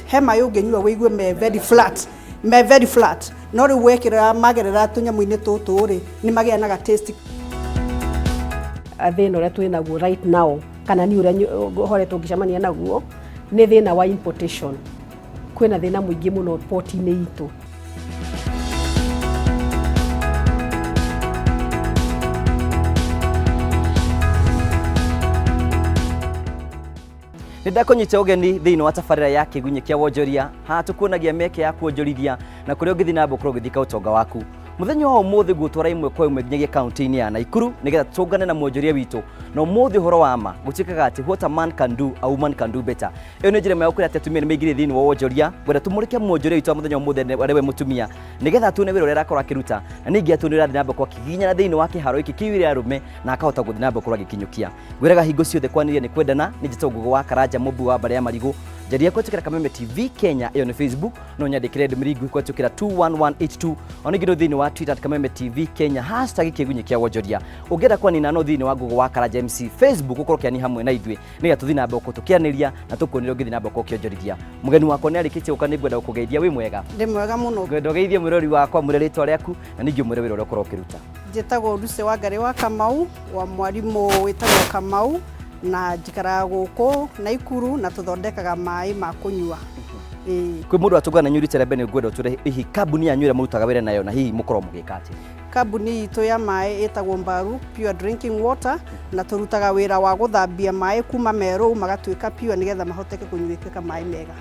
He maĩ ũngĩnyua wĩigue me very flat, me very flat, no rĩu wekĩra magerera tũnyamũ-inĩ tũtũ rĩ, nĩ magĩa na ga taste. Thĩna ũrĩa twĩ naguo right now, kana niĩ ũrĩa horetwo ngĩcemania naguo, nĩ thĩna wa importation. Kwĩna thĩna mũingĩ mũno port-inĩ itũ. Nĩ ndakũnyita ũgeni thĩinĩ wa tabarĩra ya Kĩgunyĩ kĩa Wonjoria. Haha tũkuonagia mĩeke ya kuonjorithia na kũrĩa ũngĩthiĩ na mbere gũkorwo ũgĩthika ũtonga waku. Mũthenya wa ũmũthĩ ngũtwara ĩmwe kwa ĩmwe nginyagia kaunti-inĩ ya Naikuru nĩgetha tũngane na mwonjoria witũ. Na ũmũthĩ ũhoro wa ma gũtuĩkaga atĩ what a man can do, a woman can do better. Ĩyo nĩ njĩra ĩmwe ya gũkwĩra atĩ atumia nĩ maingĩrire thĩinĩ wa wonjoria. Ngwenda tũmũrĩke mwonjoria witũ wa mũthenya wa ũmũthĩ arĩ we mũtumia, nĩgetha tuone wĩra ũrĩa arakorwo akĩruta, na ningĩ atuone ũrĩa arathiĩ na mbere gũkorwo akĩgiginyana thĩinĩ wa kĩharo gĩkĩ kĩiyũire arũme na akahota gũthiĩ na mbere gũkorwo agĩkinyũkia. Ngwĩraga hingo ciothe kwanĩria nĩ kwendana. Nĩ njĩtagwo Ngũgĩ wa Karanja, mũmbi wa mbarĩ ya marigũ. Njaria kũhetũkĩra Kameme TV Kenya, ĩyo nĩ Facebook, no nyandĩkĩre ndũmĩrĩri nguhĩ kũhetũkĩra 21182. Ona ingĩ no thĩinĩ wa Twitter at Kameme TV Kenya, hashtag Kĩgunyĩ kĩa Wonjoria. Ũngĩenda kwanina no thĩinĩ wa Ngũgĩ wa Karanja MC Facebook, ũkorwo ũkĩania hamwe na ithuĩ nĩgetha tũthiĩ na mbere gũkorwo tũkĩanĩria na tũkuonie ũrĩa ũngĩthiĩ na mbere gũkorwo ũkĩonjorithia. Mũgeni wakwa nĩ arĩkĩtie gũka, nĩ ngwenda gũkũgeithia. Wĩ mwega? Ndĩ mwega mũno. Ngwenda ũgeithie mwĩrori wakwa, mwĩre rĩtwa rĩaku na ningĩ ũmwĩre wĩra ũrĩa ũkoragwo ũkĩruta. Njĩtagwo Lucy Wangarĩ wa Kamau, wa mwarimũ wĩtagwo Kamau, na njikaraga gũkũ Naikuru na tũthondekaga maĩ ma kũnyua. Ĩĩ. Kwĩ mũndũ watũngana na inyuĩ rita rĩa mbere, nĩ ngwenda ũtwĩre hihi kambuni yanyu ĩrĩa mũrutaga wĩra nayo na hihi mũkoragwo mũgĩka atĩa? Kambuni itũ ya maĩ ĩtagwo Mbaru Pure Drinking Water, na tũrutaga wĩra wa gũthambia maĩ kuma merũu magatuĩka pure nĩgetha mahoteke kũnyuĩkĩka maĩ mega.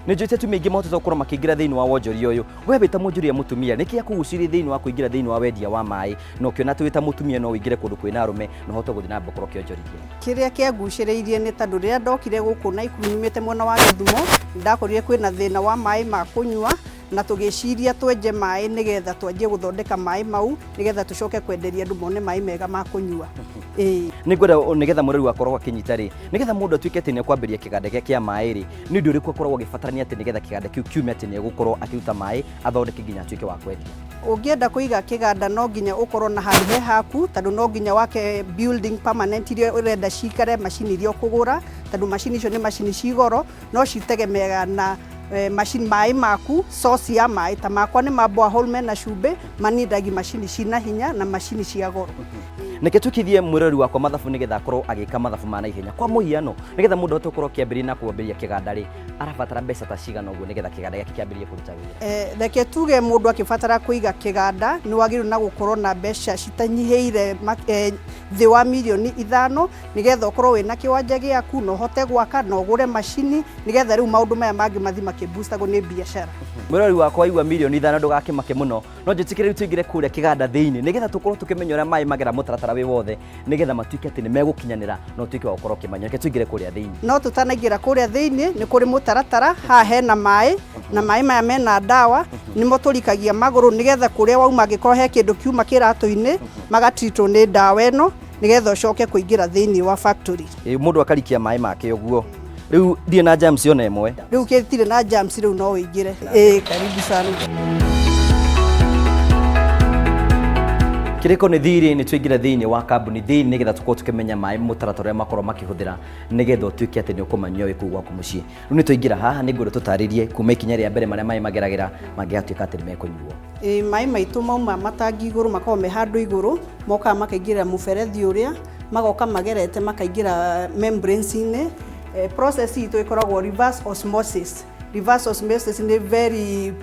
Nĩ njũĩ atumia aingĩ mahotete gũkorwo makĩingĩra thĩinĩ wa wonjoria ũyũ. We wĩ ta mwonjoria mũtumia, nĩkĩ gĩakũgucĩrĩirie thĩinĩ wa kũingĩra thĩinĩ wa wendia wa maĩ, na ũkĩona atĩ wĩ ta mũtumia no ũingĩre kũndũ kwĩna arũme na ũhote gũthiĩ na mbere gũkorwo ũkĩonjorithia? Kĩrĩa kĩangucĩrĩirie nĩ tondũ rĩrĩa ndokire gũkũ Naikuru nyumĩte mwena wa Gĩthumo, nĩndakorire kwĩna thĩna wa maĩ ma kũnyua, na tũgĩciria twenje maĩ nĩgetha twanjie gũthondeka maĩ mau nĩgetha tũcoke kwenderia andũ mone maĩ mega ma kũnyua. Ĩĩ. Nĩ ngwenda nĩgetha mũrori wakorwo akĩnyita rĩ, nĩgetha mũndũ atuĩke atĩ nĩ ekwambĩrĩria kĩganda gĩake kĩa maĩ rĩ, nĩ ũndũ ũrĩkũ akoragwo agĩbatarania atĩ nĩgetha kĩganda kĩu kiume atĩ nĩ egũkorwo akĩruta maĩ athondeke nginya atuĩke wa kwendia? Ũngĩenda kũiga kĩganda no nginya ũkorwo na handũ he haku, tondũ no nginya wake building permanent iria ũrenda cikare, macini iria ũkũgũra, tondũ macini icio nĩ macini ci goro, no citegemeaga na macini, maĩ maku, source ya maĩ ta makwa nĩ ma borehole mena cumbĩ, manindagi macini cina hinya na macini cia goro. Reke twĩkithie mwĩroreri wakwa mathabu nĩgetha akorwo agĩka mathabu ma naihenya. Kwa mũhiano, nĩgetha mũndũ ahote gũkorwo akĩambĩrĩria na kwambĩrĩria kĩganda rĩ, arabatara mbeca ta cigana ũguo nĩgetha kĩganda gĩake kĩambĩrĩrie kũruta wĩra? Reke tuge mũndũ akĩbatara kũiga kĩganda nĩ wagĩrĩirwo na gũkorwo na mbeca citanyihĩire thĩ wa mirioni 5, nĩgetha ũkorwo wĩna kĩwanja gĩaku na ũhote gwaka na ũgũre macini, nĩgetha rĩu maũndũ maya mangĩ mathiĩ makĩboostagwo nĩ biacara. Mwĩroreri wakwa, waigua mirioni 5 ndũgakĩmake mũno, no njĩtĩkĩre rĩu tũingĩre kũrĩa kĩganda thĩinĩ nĩgetha tũkorwo tũkĩmenya ũrĩa maĩ magera mũtaratara wĩ wothe nĩgetha matuĩke atĩ nĩ megũkinyanĩra na ũtuĩke wa gũkorwo ũkĩmanya. Reke tũingĩre kũrĩa thĩinĩ. No tũtanaingĩra kũrĩa thĩinĩ nĩ kũrĩ mũtaratara. Haha hena maĩ, na maĩ maya mena ndawa, nĩmo tũrikagia magũrũ nĩgetha kũrĩa wauma angĩkorwo he kĩndũ kiuma kĩratũ-inĩ magatritwo nĩ ndawa ĩno nĩgetha ũcoke kũingĩra thĩinĩ wa factory. Ĩ, mũndũ akarikia maĩ make ũguo. Rĩu ndirĩ na germs ona ĩmwe. Rĩu gĩtirĩ na germs, rĩu no ũingĩre. Ĩĩ, karibu sana. Kĩrĩko nĩ thirĩ, nĩ twaingĩra thĩinĩ wa kambuni thĩinĩ nĩgetha tũkorwo tũkĩmenya maĩ mũtaratara ũrĩa makorwo makĩhũthĩra nĩgetha ũtuĩke atĩ nĩ ũkũmanyua wĩ kũu gwaku mũciĩ. Rĩu nĩ twaingĩra haha, nĩ ngwenda tũtarĩrie kuma ikinya rĩa mbere marĩa maĩ mageragĩra mangĩgatuĩka atĩ nĩ mekũnyuo. Ĩĩ, maĩ maitũ mauma matangi igũrũ makoragwo me handũ igũrũ, mokaga makaingĩra mũberethi ũrĩa, magoka magerete makaingĩra membranes-inĩ. Process itũ ĩkoragwo reverse osmosis. Reverse osmosis nĩ very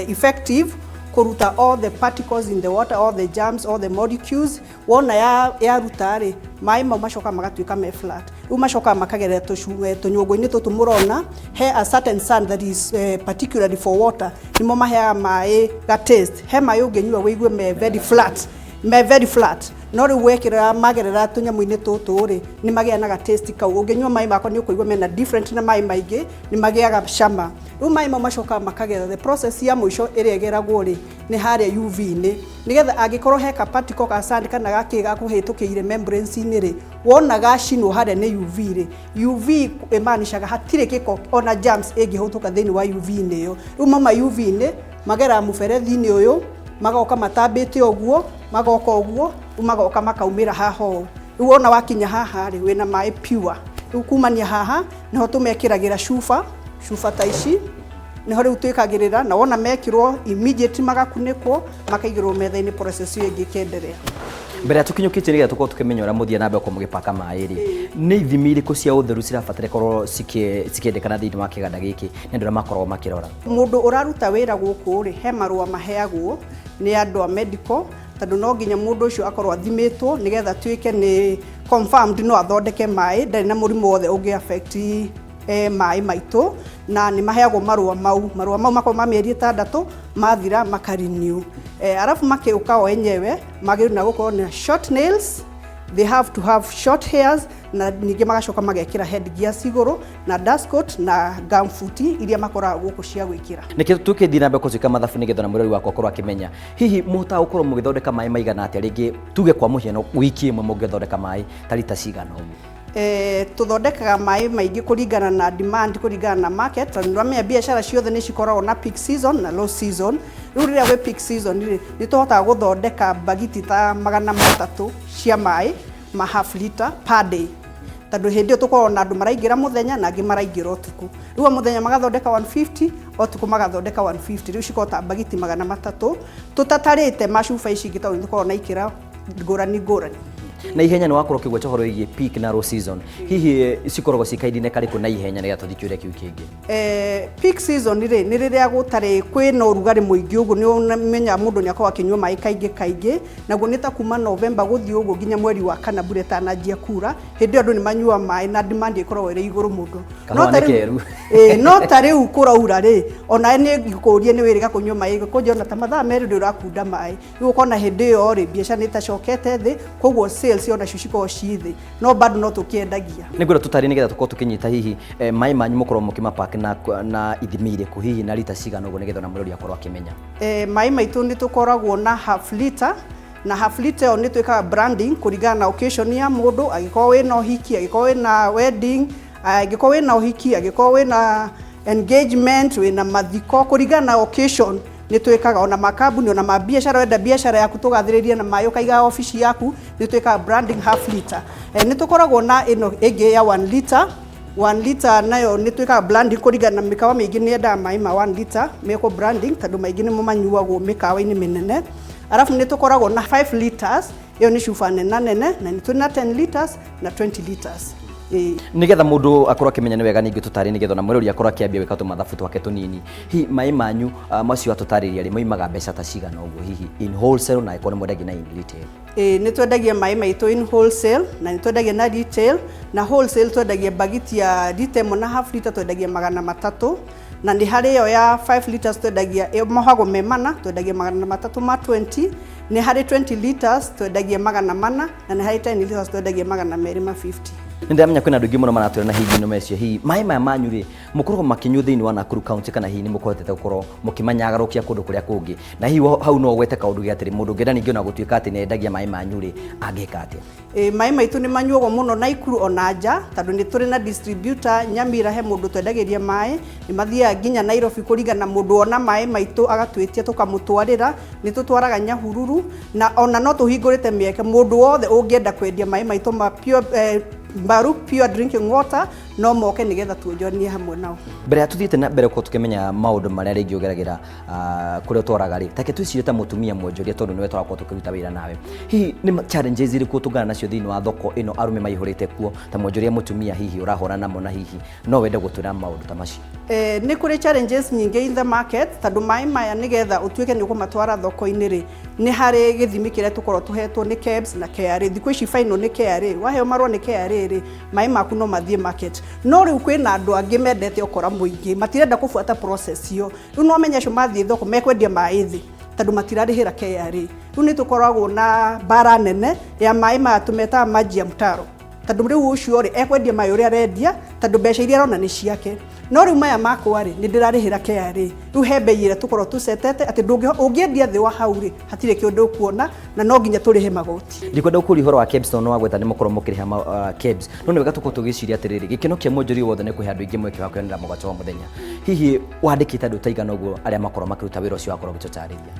effective kũruta all the particles in the water, all the germs, all the molecules. Wona yaruta rĩ, maĩ mau macokaga magatuĩka me flat. Rĩu macokaga makagerera tũnyũngũ-inĩ tũtũ mũrona, he a certain sand that is particularly for water, nĩmo maheaga maĩ ga taste. He maĩ ũngĩnyua wĩigue me very flat, me very flat, no rĩu wekĩra magerera tũnyamũ-inĩ tũtũ rĩ, nĩ magĩaga na ga taste kau. Ũngĩnyua maĩ makwa nĩ ũkũigua mena different na maĩ maingĩ, nĩ magĩaga cama. Rĩu maĩ mau macokaga makagerera the process ya mũico ĩrĩa ĩgeragwo rĩ, nĩ harĩa UV-inĩ, nĩgetha angĩkorwo he ka particle ka sand kana gakĩ gakũhĩtũkĩire membranes-inĩ rĩ, wona gacinwo harĩa nĩ UV rĩ, UV ĩmaanishaga hatirĩ gĩko ona germs ĩngĩhũtũka thĩinĩ wa UV-inĩ ĩyo. Rĩu mauma UV-inĩ mageraga mũberethi-inĩ ũyũ, magoka matambĩte ũguo, magoka ũguo, rĩu magoka makaumĩra haha ũũ. Rĩu wona wakinya haha rĩ, wĩna maĩ pure. Rĩu kumania haha nĩho tũmekĩragĩra cuba, cuba ta ici. Nĩho rĩu twĩkagĩrĩra, na wona mekĩrwo immediate magakunĩkwo, makaigĩrwo metha-inĩ, process ĩyo ĩngĩ ĩkenderea. Mbere ya tũkinyũkĩtie, nĩgetha tũkorwo tũkĩmenya ũrĩa mũthiĩ na mbere gũkorwo mũgĩpaka maĩ rĩ, nĩ ithimi irĩkũ cia ũtheru cirabatara ikorwo cikĩendekana thĩinĩ wa kĩganda gĩkĩ nĩ andũ arĩa makoragwo makĩrora? Mũndũ ũraruta wĩra gũkũ rĩ, he marũa maheagwo nĩ andũ a medical, tondũ no nginya mũndũ ũcio akorwo athimĩtwo nĩgetha tuĩke nĩ confirmed no athondeke maĩ, ndarĩ na mũrimũ wothe ũngĩ affect maĩ maitũ. Na nĩ maheagwo marũa mau. Marũa mau makorwo ma mĩeri 6, mathira makarenew. Arabu makĩũka o enyewe magĩrĩirwo na gũkorwo na short nails, they have to have short hairs, na ningĩ magacoka magekĩra headgears igũrũ na dust coat na gumboot iria makoraga gũkũ cia gwĩkĩra. Nĩkĩo tũkĩthiĩ na mbere gũtuĩka mathabu, nĩgetha na mũrori wakwa akorwo akĩmenya, hihi mũhotaga gũkorwo mũgĩthondeka maĩ maigana atĩa? Rĩngĩ tuge kwa mũhiano, wiki ĩmwe mũngĩthondeka maĩ ta rita cigana ũguo? Tũthondekaga maĩ maingĩ kũringana na demand, kũringana na market, tondũ nĩũramenya biacara ciothe nĩ cikoragwo na peak season na low season. Rĩu rĩrĩa gwĩ peak season rĩ, nĩ tũhotaga gũthondeka bagiti ta 300 cia maĩ ma half liter per day, tondũ hĩndĩ ĩyo tũkoragwo na andũ maraingĩra mũthenya na angĩ maraingĩra ũtukũ. Rĩu o mũthenya magathondeka 150, o ũtukũ magathondeka 150, rĩu cikoragwo ta bagiti 300 tũtatarĩte macuba ici ingĩ, tondũ nĩ tũkoragwo na ikĩro ngũrani ngũrani. Na ihenya nĩ wakorwo ũkĩgweta ũhoro wĩgiĩ peak na low season, hihi cikoragwo cikaindine karĩkũ na ihenya, nĩgetha tũthiĩ kĩũria kĩu kĩngĩ? Peak season rĩ, nĩ rĩrĩa gũtarĩ kwĩna ũrugarĩ mũingĩ ũguo, nĩ ũmenya mũndũ nĩ akoragwo akĩnyua maĩ kaingĩ kaingĩ. Naguo nĩ ta kuma November gũthiĩ ũguo nginya mweri wa kana, mbura ĩtananjia kura. Hĩndĩ ĩyo andũ nĩ manyuaga maĩ na demand ĩkoragwo ĩrĩ igũrũ mũno. Kahũa No ta nĩ rĩu- keru. Ĩĩ, no ta rĩu kũraura rĩ, ona nĩ ngũkũrie nĩ wĩrĩga kũnyua maĩ, kũnjia ona ta mathaa 2 ndĩ ũrakunda maĩ. Rĩu ũkona hĩndĩ ĩyo rĩ, biacara nĩ ĩtacokete thĩ, koguo sales onacio cikoragwo ci thĩ, no bado no tũkĩendagia. Nĩ ngwenda tũtarĩ nĩgetha tũkorwo tũkĩnyita, hihi maĩ manyu mũkorwo mũkĩmapak na ithimi irĩkũ, hihi na rita cigana ũguo, nĩgetha ona mũrori akorwo akĩmenya? Maĩ maitũ nĩ tũkoragwo na half liter, na half liter ĩyo nĩ twĩkaga branding kũringana na occasion ya mũndũ. Angĩkorwo wĩna ũhiki, angĩkorwo wĩna wedding, angĩkorwo wĩna ũhiki, angĩkorwo wĩna engagement, wĩna mathiko, kũringana na occasion nĩ twĩkaga. Ona makambuni, ona ma biacara, wenda biacara yaku tũgathĩrĩrie na maĩ ũkaiga obici yaku, nĩ twĩkaga branding half liter. Nĩ tũkoragwo na ĩno ĩngĩ ya 1 liter. 1 liter nayo nĩ twĩkaga branding kũringana na mĩkawa mĩingĩ nĩ yendaga maĩ ma 1 liter mekwo branding, tondũ maingĩ nĩmo manyuagwo mĩkawa-inĩ mĩnene. Arabu nĩ tũkoragwo na 5 liters, ĩyo nĩ cuba nena nene, na nĩ tũrĩ na 10 liters na 20 liters. Ĩĩ. Nĩgetha mũndũ akorwo akĩmenya nĩ wega, ningĩ tũtarĩ nĩgetha ona mũrori akorwo akĩambia gwĩka tũmathabu twake tũnini, hihi maĩ manyu macio atũtarĩria rĩ, maumaga mbeca ta cigana ũguo, hihi in wholesale, na angĩkorwo nĩ mwendagia na in retail? Ĩĩ, nĩ twendagia maĩ maitũ in wholesale na nĩ twendagia na retail. Na wholesale twendagia bagiti ya lita 1 na half liter twendagia 300, na nĩ harĩ ĩyo ya 5 liters twendagia ĩyo mohagwo me mana, twendagia 320. Nĩ harĩ 20 liters twendagia 400, na nĩ harĩ 10 liters twendagia 250. Nĩ ndĩramenya kwĩna andũ aingĩ mũno maratwĩra, na hihi no mecio, hihi maĩ maya manyu rĩ, mũkoragwo makĩnyuo thĩinĩ wa Nakuru County, kana hihi nĩ mũkũhotete gũkorwo mũkĩmanyagarũkia kũndũ kũrĩa kũngĩ? Na hihi hau no ũgwete kaũndũ gĩa atĩrĩ, mũndũ ũngĩenda ningĩ ona gũtuĩka atĩ nĩ endagia maĩ manyu rĩ, angĩka atĩa? Ĩ, maĩ maitũ nĩ manyuagwo mũno Naikuru ona nja, tondũ nĩ tũrĩ na distributor Nyamira, he mũndũ twendagĩria maĩ. Nĩ mathiaga nginya Nairobi, kũringana na mũndũ wona maĩ maitũ agatwĩtia tũkamũtwarĩra. Nĩ tũtwaraga Nyahururu, na ona no tũhingũrĩte mĩeke, mũndũ wothe ũngĩenda kwendia maĩ maitũ ma pure, Mbaruk Pure Drinking Water, no moke nĩgetha tuonjoranie hamwe nao. Mbere ya tuthiĩte na mbere gũkorwo tũkĩmenya maũndũ marĩa rĩngĩ ũgeragĩra kũrĩa ũtwaraga rĩ, take twĩcirie ta mũtumia mwonjoria, tondũ nĩwe tũrakorwo tũkĩruta wĩra nawe, hihi nĩ challenges irĩkũ ũtũngana nacio thĩinĩ wa thoko ĩno arũme maihũrĩte kuo? Ta mwonjoria mũtumia, hihi ũrahũrana namo, na hihi no wende gũtwĩra maũndũ ta macio? Nĩ kũrĩ challenges nyingĩ in the market, tondũ maĩ maya nĩgetha ũtuĩke nĩ ũkũmatwara thoko-inĩ rĩ, nĩ harĩ gĩthimi kĩrĩa tũkoragwo tũhetwo nĩ KEBS na KRA. Thikũ ici final nĩ KRA. Waheo marũa nĩ KRA rĩ, maĩ maku no mathiĩ market. No rĩu kwĩna andũ angĩ mendete ũkora mũingĩ, matirenda kũbuata process ĩyo. Rĩu no menye acio mathiĩ thoko mekwendia maĩ thĩ, tondũ matirarĩhĩra KRA. Rĩu nĩ tũkoragwo na mbara nene ya maĩ maya tũmetaga maji ya mtaro, tondũ rĩu ũcio rĩ, ekwendia maĩ ũrĩa arendia, tondũ mbeca iria arona nĩ ciake. No rĩu maya makwa rĩ, nĩ ndĩrarĩhĩra KRA. Rĩu he bei ĩrĩa tũkoragwo tũcetete atĩ ũngĩendia thĩ wa hau rĩ, hatirĩ kĩndũ ũkuona, na no nginya tũrĩhe magoti. Ndikwenda gũkũria ũhoro wa KEBS, tondũ nĩ wagweta nĩ mũkorwo mũkĩrĩha KEBS, no nĩ wega tũkorwo tũgĩciria atĩrĩrĩ, gĩkeno kĩa mwonjoria wothe nĩ kũhe andũ aingĩ mweke wa kwĩyonera mũgate wa mũthenya. Hihi wandĩkĩte andũ ta igana ũguo arĩa makorwo makĩruta wĩra ũcio wakorwo ũgĩtũtarĩria?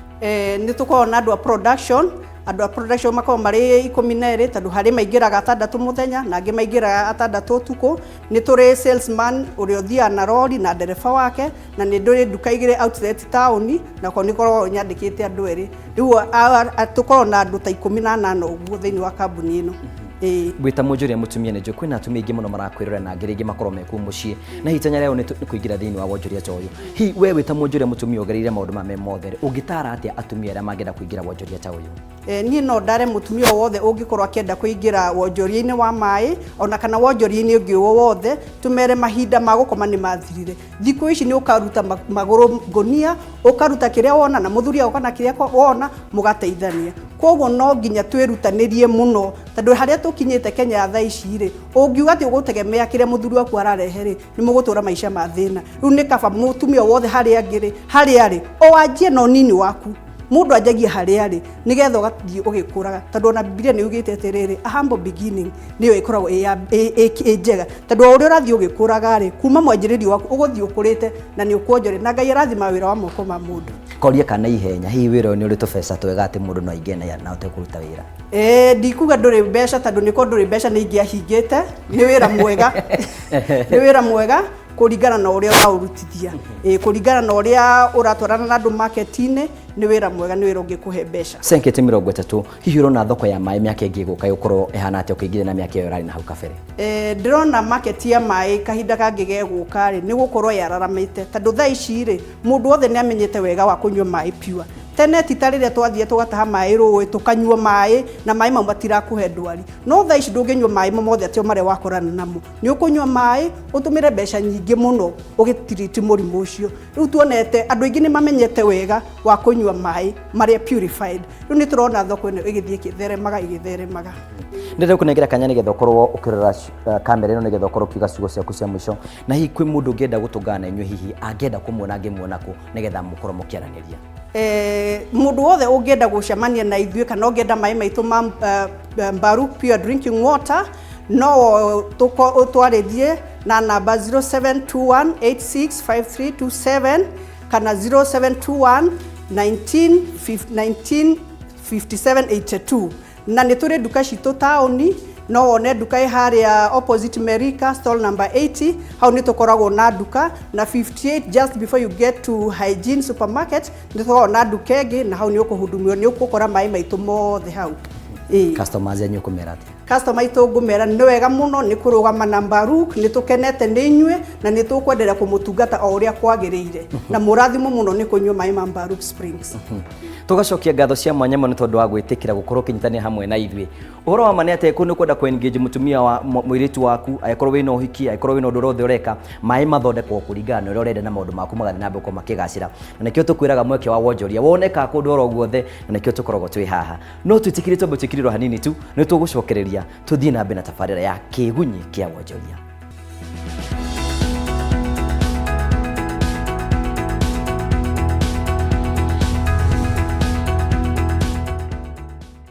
Nĩ tũkoragwo na andũ a production. Andũ a production makoragwo marĩ 12, tondũ harĩ maingĩraga 6 mũthenya na angĩ maingĩraga 6 ũtukũ. Nĩ tũrĩ salesman ũrĩa ũthiaga na rori na ndereba wake, na nĩ ndũrĩ nduka 2 outlet taũni, na ko nĩ koragwo nyandĩkĩte andũ 2. Rĩu tũkoragwo na andũ ta 18 ũguo thĩinĩ wa kambuni ĩno. Ĩĩ. Gwĩta mwonjoria mũtumia, nĩ njũĩ kwĩna atumia aingĩ mũno marakwĩrora na angĩ rĩngĩ makorwo me kũu mũciĩ na hihi itanya rĩao nĩ kũingĩra thĩinĩ wa wonjoria ta ũyũ. Hihi we wĩta mwonjoria mũtumia ũgereire maũndũ maya me mothe rĩ, ũngĩtara atĩa atumia arĩa mangĩenda kũingĩra wonjoria ta ũyũ? Niĩ no ndare mũtumia o wothe ũngĩkorwo akĩenda kũingĩra wonjoria-inĩ wa maĩ ona kana wonjoria-inĩ ũngĩ o wothe, tũmere mahinda ma gũkoma nĩ mathirire. Thikũ ici nĩ ũkaruta magũrũ ngũnia, ũkaruta kĩrĩa wona na mũthuri agoka na kĩrĩa wona, mũgateithania. Koguo no nginya twĩrutanĩrie mũno, tondũ harĩa tũkinyĩte Kenya ya thaa ici rĩ, ũngiuga atĩ ũgũtegemea kĩrĩa mũthuri waku ararehe rĩ, nĩ mũgũtũra maica ma thĩna. Rĩu nĩ kaba mũtumia wothe harĩa angĩ rĩ, harĩa arĩ, o anjie na ũnini waku. Mũndũ anjagie harĩa arĩ nĩgetha ũgathiĩ ũgĩkũraga, tondũ ona Bibilia nĩ yugĩte atĩrĩrĩ, a humble beginning nĩyo ĩkoragwo ĩ njega, tondũ o ũrĩa ũrathiĩ ũgĩkũraga rĩ, kuma mwanjĩrĩrio waku ũgũthiĩ ũkũrĩte na nĩ ũkuonjoria, na Ngai arathimaga wĩra wa moko ma mũndũ. Koria kana ihenya, hihi wĩra ũyũ nĩ ũrĩ tũbeca twega atĩ mũndũ no aingĩre na ahote kũruta wĩra? Ndikuga ndũrĩ mbeca, tondũ nĩkorwo ndũrĩ mbeca nĩ ingĩahingĩte. Nĩ wĩra mwega, nĩ wĩra mwega kũringana na ũrĩa ũraũrutithia, kũringana na ũrĩa ũratwarana na andũ market-inĩ. Nĩ wĩra mwega, nĩ wĩra ũngĩkũhe mbeca. Senketi 30, hihi ũrona thoko ya maĩ mĩaka ĩngĩ ĩgũka ĩgũkorwo ĩhana atĩa ũkĩingĩria na mĩaka ĩyo ĩrarĩ na hau kabere? Ndĩrona market ya maĩ kahinda kangĩ gegũka rĩ, nĩ gũkorwo yararamĩte, tondũ thaa ici rĩ, mũndũ wothe nĩ amenyete wega wa kũnyua maĩ pure. Tene ti ta rĩrĩa twathiĩ tũgataha maĩ rũĩ, tũkanyua maĩ na maĩ mau matirakũhe ndwari. No thaa ici ndũngĩnyua maĩ mothe atĩ o marĩa wakorana namo. Nĩ ũkũnyua maĩ ũtũmĩre mbeca nyingĩ mũno ũgĩtiriti mũrimũ ũcio. Rĩu tuonete andũ aingĩ nĩ mamenyete wega wa kũnyua maĩ marĩa purified. Rĩu nĩ tũrona thoko ĩno ĩgĩthiĩ ĩgĩtheremaga ĩgĩtheremaga. Ndĩrenda gũkũnengera kanya nĩgetha ũkorwo ũkĩrora kamera ĩno, nĩgetha ũkorwo ũkiuga ciugo ciaku cia mũico, na hihi kwĩ mũndũ ũngĩenda gũtũngana na inyuĩ, hihi angĩenda kũmuona angĩmuona kũ nĩgetha mũkorwo mũkĩaranĩria? Mũndũ wothe ũngĩenda gũcemania na ithuĩ kana ũngĩenda maĩ maitũ ma Mbaruk Pure Drinking Water, no ũtwarĩrie na namba 0721865327 kana 0721 19 19 5782. Na nĩ tũrĩ nduka citũ taũni, no wone nduka ĩ harĩa opposite Merika, stall number 80. Hau nĩ tũkoragwo na nduka, na 58 just before you get to Hygiene Supermarket nĩ tũkoragwo na nduka ĩngĩ, na hau nĩ ũkũhudumiwa, nĩ ũgũkora maĩ maitũ mothe hau. Ĩĩ. Customers anyu ũkũmera atĩa? Customer aitũ ngũmera nĩ wega mũno nĩ kũrũgama na Mbaruk, nĩ tũkenete nĩ inyuĩ na nĩ tũkwenderea kũmũtungata o ũrĩa kwagĩrĩire, na mũrathimo mũno nĩ kũnyua maĩ ma Mbaruk Springs. Tũgacokia ngatho cia mwanya mũno tondũ wa gwĩtĩkĩra gũkorwo ũkĩnyitanĩra hamwe na ithuĩ. Ũhoro wa ma nĩ atĩ kũu nĩ kwenda kũ engage mũtumia wa mũirĩtu waku, angĩkorwo wĩna ũhiki, angĩkorwo wĩna ũndũ wothe ũreka, maĩ mathondekwo kũringana na ũrĩa ũrenda na maũndũ maku magathiĩ na mbere gũkorwo makĩgacĩra. Na nĩkĩo tũkwĩraga mweke wa wonjoria wonekaga kũndũ oro guothe, na nĩkĩo tũkoragwo twĩ haha. No twĩtĩkĩrie twambe twĩkĩrĩrwo hanini tu, nĩ tũgũcokereria tũthiĩ na mbere na tabarĩra ya kĩgunyi kĩa wonjoria.